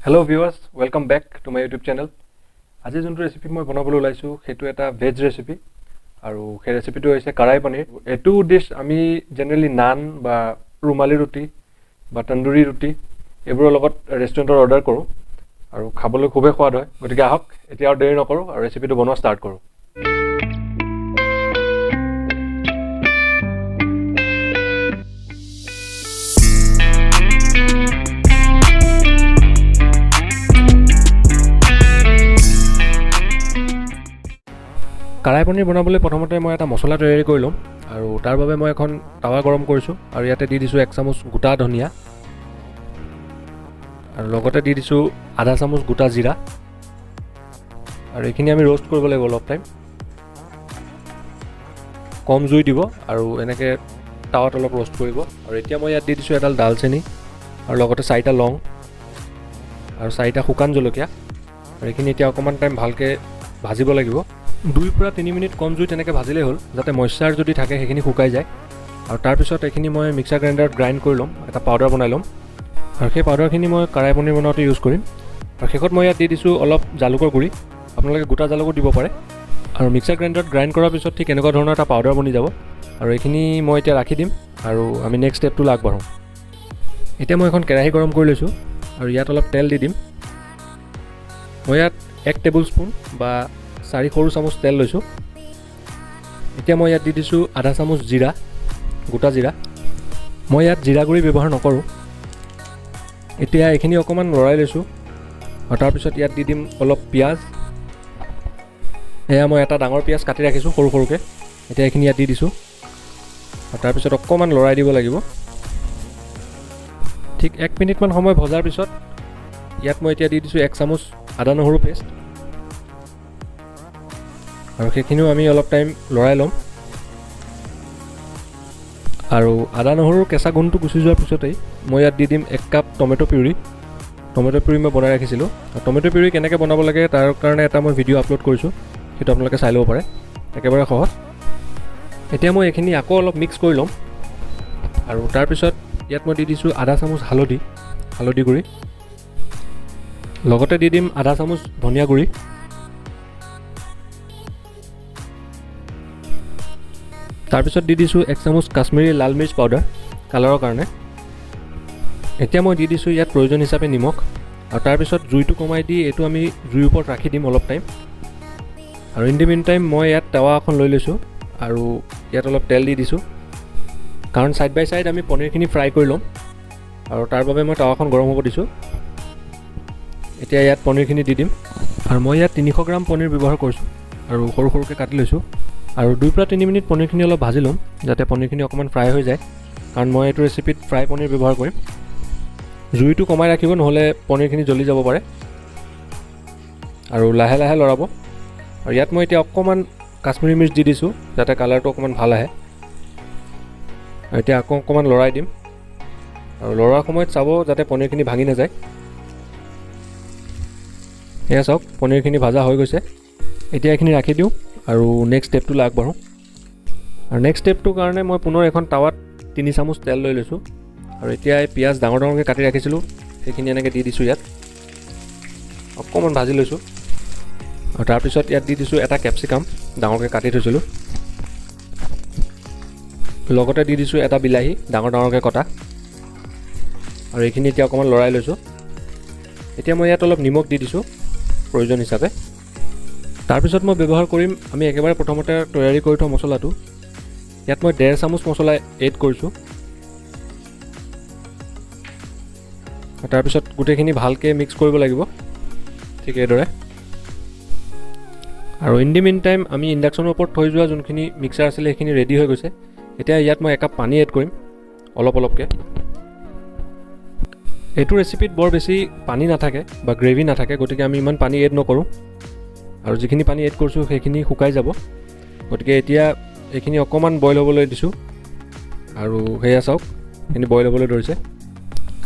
Hello viewers, welcome back to my YouTube channel. আজি যোনটো recipe মই বনাবলৈ ওলাইছোঁ সেইটো এটা ভেজ ৰেচিপি আৰু সেই ৰেচিপিটো হৈছে কাৰাই পনীৰ। এইটো ডিছ আমি জেনেৰেলি নান বা ৰুমালী ৰুটি বা তন্দুৰী ৰুটি এইবোৰৰ লগত ৰেষ্টুৰেণ্টত অৰ্ডাৰ কৰোঁ আৰু খাবলৈ খুবেই সোৱাদ হয়। গতিকে আহক এতিয়া আৰু দেৰি নকৰোঁ আৰু ৰেচিপিটো বনোৱা ষ্টাৰ্ট কৰোঁ। কাৰাই পনীৰ বনাবলৈ প্ৰথমতে মই এটা মছলা তৈয়াৰী কৰি ল'ম আৰু তাৰ বাবে মই এখন টাৱা গৰম কৰিছোঁ আৰু ইয়াতে দি দিছোঁ এক চামুচ গোটা ধনিয়া আৰু লগতে দি দিছোঁ আধা চামুচ গোটা জিৰা আৰু এইখিনি আমি ৰোষ্ট কৰিব লাগিব অলপ টাইম। কম জুই দিব আৰু এনেকৈ টাৱাত অলপ ৰোষ্ট কৰিব। আৰু এতিয়া মই ইয়াত দি দিছোঁ এডাল ডালচেনি আৰু লগতে চাৰিটা লং আৰু চাৰিটা শুকান জলকীয়া আৰু এইখিনি এতিয়া অকণমান টাইম ভালকৈ ভাজিব লাগিব। 2 পৰা 3 মিনিট কম জুই তেনেকৈ ভাজিলেই হ'ল, যাতে মইশ্চাৰ যদি থাকে সেইখিনি শুকাই যায়। আৰু তাৰপিছত এইখিনি মই মিক্সাৰ গ্ৰাইণ্ডাৰত গ্ৰাইণ্ড কৰি ল'ম, এটা পাউডাৰ বনাই ল'ম আৰু সেই পাউডাৰখিনি মই কাৰাই পনীৰ বনাওঁতে ইউজ কৰিম। আৰু শেষত মই ইয়াত দি দিছোঁ অলপ জালুকৰ গুড়ি, আপোনালোকে গোটা জালুকো দিব পাৰে। আৰু মিক্সাৰ গ্ৰাইণ্ডাৰত গ্ৰাইণ্ড কৰাৰ পিছত ঠিক এনেকুৱা ধৰণৰ এটা পাউডাৰ বনি যাব আৰু এইখিনি মই এতিয়া ৰাখি দিম আৰু আমি নেক্সট ষ্টেপটোলৈ আগবাঢ়োঁ। এতিয়া মই এখন কেৰাহী গৰম কৰি লৈছোঁ আৰু ইয়াত অলপ তেল দি দিম। মই ইয়াত 1 টেবুল স্পুন বা 4 সৰু চামুচ তেল লৈছোঁ। এতিয়া মই ইয়াত দি দিছোঁ আধা চামুচ জিৰা, গোটা জিৰা। মই ইয়াত জিৰা গুড়ি ব্যৱহাৰ নকৰোঁ। এতিয়া এইখিনি অকণমান লৰাই লৈছোঁ আৰু তাৰপিছত ইয়াত দি দিম অলপ পিঁয়াজ। এয়া মই এটা ডাঙৰ পিঁয়াজ কাটি ৰাখিছোঁ সৰু সৰুকৈ, এতিয়া এইখিনি ইয়াত দি দিছোঁ আৰু তাৰপিছত অকণমান লৰাই দিব লাগিব। ঠিক 1 মিনিটমান সময় ভজাৰ পিছত ইয়াত মই এতিয়া দি দিছোঁ 1 চামুচ আদা নহৰু পেষ্ট আৰু সেইখিনিও আমি অলপ টাইম লৰাই ল'ম। আৰু আদা নহৰুৰ কেঁচা গোন্ধটো গুচি যোৱাৰ পিছতেই মই ইয়াত দি দিম 1 cup tomato puree. Tomato puree মই বনাই ৰাখিছিলোঁ আৰু টমেট' পিউৰি কেনেকৈ বনাব লাগে তাৰ কাৰণে এটা মই ভিডিঅ' আপলোড কৰিছোঁ, সেইটো আপোনালোকে চাই ল'ব পাৰে, একেবাৰে সহজ। এতিয়া মই এইখিনি আকৌ অলপ মিক্স কৰি ল'ম আৰু তাৰপিছত ইয়াত মই দি দিছোঁ আধা চামুচ হালধি, হালধি গুড়ি, লগতে দি দিম আধা চামুচ ধনিয়া গুড়ি। তাৰপিছত দি দিছোঁ 1 চামুচ কাশ্মীৰী লাল মিৰ্চ পাউডাৰ কালাৰৰ কাৰণে। এতিয়া মই দি দিছোঁ ইয়াত প্ৰয়োজন হিচাপে নিমখ আৰু তাৰপিছত জুইটো কমাই দি এইটো আমি জুইৰ ওপৰত ৰাখি দিম অলপ টাইম। আৰু ইন the mean time মই ইয়াত টাৱা এখন লৈ লৈছোঁ আৰু ইয়াত অলপ তেল দি দিছোঁ, কাৰণ ছাইড বাই ছাইড আমি পনীৰখিনি ফ্ৰাই কৰি ল'ম আৰু তাৰ বাবে মই টাৱাখন গৰম হ'ব দিছোঁ। এতিয়া ইয়াত পনীৰখিনি দি দিম আৰু মই ইয়াত 300 গ্ৰাম পনীৰ ব্যৱহাৰ কৰিছোঁ আৰু সৰু সৰুকৈ কাটি লৈছোঁ। আৰু 2 পৰা 3 মিনিট পনীৰখিনি অলপ ভাজি ল'ম যাতে পনীৰখিনি অকণমান ফ্ৰাই হৈ যায়, কাৰণ মই এইটো ৰেচিপিত ফ্ৰাই পনীৰ ব্যৱহাৰ কৰিম। জুইটো কমাই ৰাখিব, নহ'লে পনীৰখিনি জ্বলি যাব পাৰে। আৰু লাহে লাহে লৰাব। আৰু ইয়াত মই এতিয়া অকণমান কাশ্মীৰী মিৰ্চ দি দিছোঁ যাতে কালাৰটো অকণমান ভাল আহে। আৰু এতিয়া আকৌ অকণমান লৰাই দিম আৰু লৰোৱাৰ সময়ত চাব যাতে পনীৰখিনি ভাঙি নাযায়। এয়া চাওক, পনীৰখিনি ভাজা হৈ গৈছে। এতিয়া এইখিনি ৰাখি দিওঁ আৰু নেক্সট ষ্টেপটোলৈ আগবাঢ়োঁ। আৰু নেক্সট ষ্টেপটোৰ কাৰণে মই পুনৰ এখন টাৱাত 3 চামুচ তেল লৈ লৈছোঁ আৰু এতিয়া এই পিঁয়াজ ডাঙৰ ডাঙৰকৈ কাটি ৰাখিছিলোঁ সেইখিনি এনেকৈ দি দিছোঁ, ইয়াত অকণমান ভাজি লৈছোঁ। আৰু তাৰপিছত ইয়াত দি দিছোঁ এটা কেপচিকাম ডাঙৰকৈ কাটি থৈছিলোঁ, লগতে দি দিছোঁ এটা বিলাহী ডাঙৰ ডাঙৰকৈ কটা আৰু এইখিনি এতিয়া অকণমান লৰাই লৈছোঁ। এতিয়া মই ইয়াত অলপ নিমখ দি দিছোঁ প্ৰয়োজন হিচাপে। তাৰপিছত মই ব্যৱহাৰ কৰিম আমি একেবাৰে প্ৰথমতে তৈয়াৰী কৰি থোৱা মছলাটো। ইয়াত মই 1.5 চামুচ মছলা এড কৰিছোঁ। তাৰপিছত গোটেইখিনি ভালকৈ মিক্স কৰিব লাগিব ঠিক এইদৰে। আৰু ইন the mean time আমি ইণ্ডাকশ্যনৰ ওপৰত থৈ যোৱা যোনখিনি মিক্সাৰ আছিলে সেইখিনি ৰেডি হৈ গৈছে। এতিয়া ইয়াত মই 1 কাপ পানী এড কৰিম অলপ অলপকৈ। এইটো ৰেচিপিত বৰ বেছি পানী নাথাকে বা গ্ৰেভি নাথাকে, গতিকে আমি ইমান পানী এড নকৰোঁ আৰু যিখিনি পানী এড কৰিছোঁ সেইখিনি শুকাই যাব। গতিকে এতিয়া এইখিনি অকণমান বইল হ'বলৈ দিছোঁ আৰু সেয়া চাওক এইখিনি বইল হ'বলৈ ধৰিছে।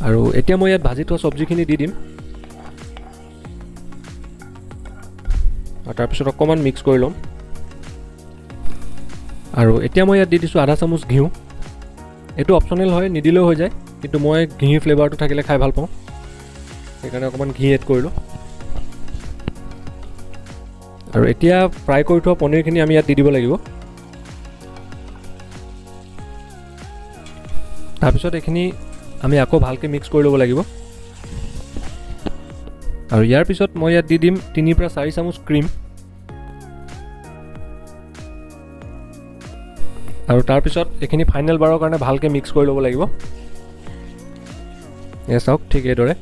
আৰু এতিয়া মই ইয়াত ভাজি থোৱা চব্জিখিনি দি দিম আৰু তাৰপিছত অকণমান মিক্স কৰি ল'ম। আৰু এতিয়া মই ইয়াত দি দিছোঁ আধা চামুচ ঘিউ। এইটো অপশ্যনেল হয়, নিদিলেও হৈ যায়, কিন্তু মই ঘিউৰ ফ্লেভাৰটো থাকিলে খাই ভাল পাওঁ। সেইকাৰণে অকণমান ঘি এড কৰিলোঁ। আৰু এতিয়া ফ্ৰাই কৰি থোৱা পনীৰখিনি আমি ইয়াত দি দিব লাগিব। তাৰপিছত এইখিনি আমি আকৌ ভালকৈ মিক্স কৰি ল'ব লাগিব। আৰু ইয়াৰ পিছত মই ইয়াত দি দিম 3ৰ পৰা 4 চামুচ ক্ৰীম। আৰু তাৰপিছত এইখিনি ফাইনেল বাৰৰ কাৰণে ভালকৈ মিক্স কৰি ল'ব লাগিব। এয়া চাওক, ঠিক এইদৰে।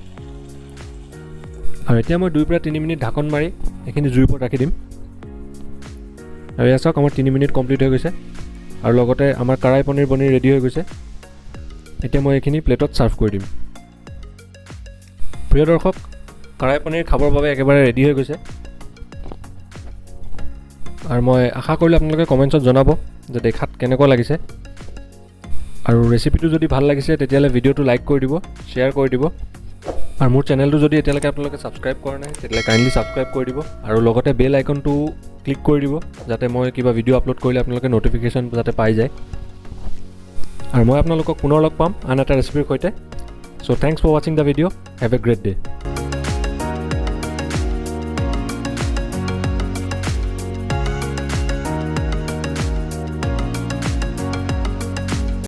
আৰু এতিয়া মই 2ৰ পৰা 3 মিনিট ঢাকন মাৰি এইখিনি জুইৰ ওপৰত ৰাখি দিম। আৰু এয়া চাওক, আমাৰ 3 মিনিট কমপ্লিট হৈ গৈছে আৰু লগতে আমাৰ কাৰাই পনীৰ বনি ৰেডি হৈ গৈছে। এতিয়া মই এইখিনি প্লেটত ছাৰ্ভ কৰি দিম। প্ৰিয় দৰ্শক, কাৰাই পনীৰ খাবৰ বাবে একেবাৰে ৰেডি হৈ গৈছে। আৰু মই আশা কৰিলোঁ আপোনালোকে কমেণ্টছত জনাব যে দেখাত কেনেকুৱা লাগিছে। আৰু ৰেচিপিটো যদি ভাল লাগিছে, তেতিয়াহ'লে ভিডিঅ'টো লাইক কৰি দিব, শ্বেয়াৰ কৰি দিব। আৰু মোৰ চেনেলটো যদি এতিয়ালৈকে আপোনালোকে ছাবস্ক্ৰাইব কৰা নাই, তেতিয়াহ'লে কাইণ্ডলি ছাবস্ক্ৰাইব কৰি দিব আৰু লগতে বেল আইকনটো ক্লিক কৰি দিব, যাতে মই কিবা ভিডিঅ' আপলোড কৰিলে আপোনালোকে ন'টিফিকেশ্যন যাতে পাই যায়। আৰু মই আপোনালোকক পুনৰ লগ পাম আন এটা ৰেচিপিৰ সৈতে। So thanks for watching the video. Have a great day.